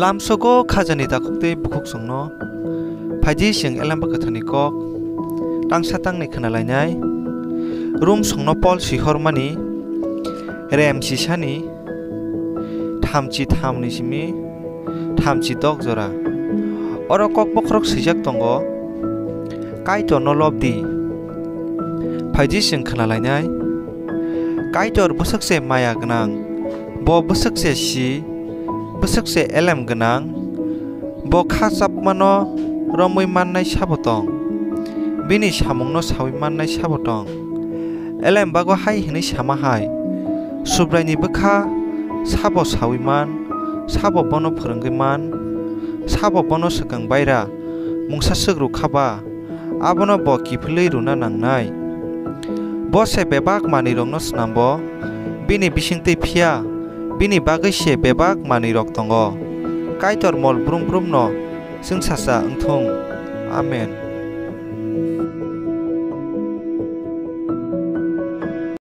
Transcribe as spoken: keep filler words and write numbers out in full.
Lamsogo khajani takhuk tei bukhuk chwngno. Phaidi chwng Elemba Kwtharni kok tangsa tangnwi khna lainai. Rom chwngno Pol swi hormani, rem sisani, thamchi thamni simi thamchi dok jora. Oro kok bokhorok swijak tongo, Kaitorno lob di. Phaidi chwng khna lainai. Kaitor bwswk se maya gwnang, bo bwswk se si, bwswk se elem gwnang, bo kha chapmano romwi mannai sabo tong, bini samungno saui mannai sabo tong. Elembago hai hwnwi sama hai, Subraini bwkha sabo saui man, sabo bono phwrwngwi man, sabo bono swkang baira mungsa swk rw kha ba, abono bo kiphilwi rwna nangnai. Bo se bebak manwirokno snambo, bini bisingtwi phiya, bini bagwi se bebak manwirok tongo. Kaitor mol brum brumno chwngsacha wng thung. Amen.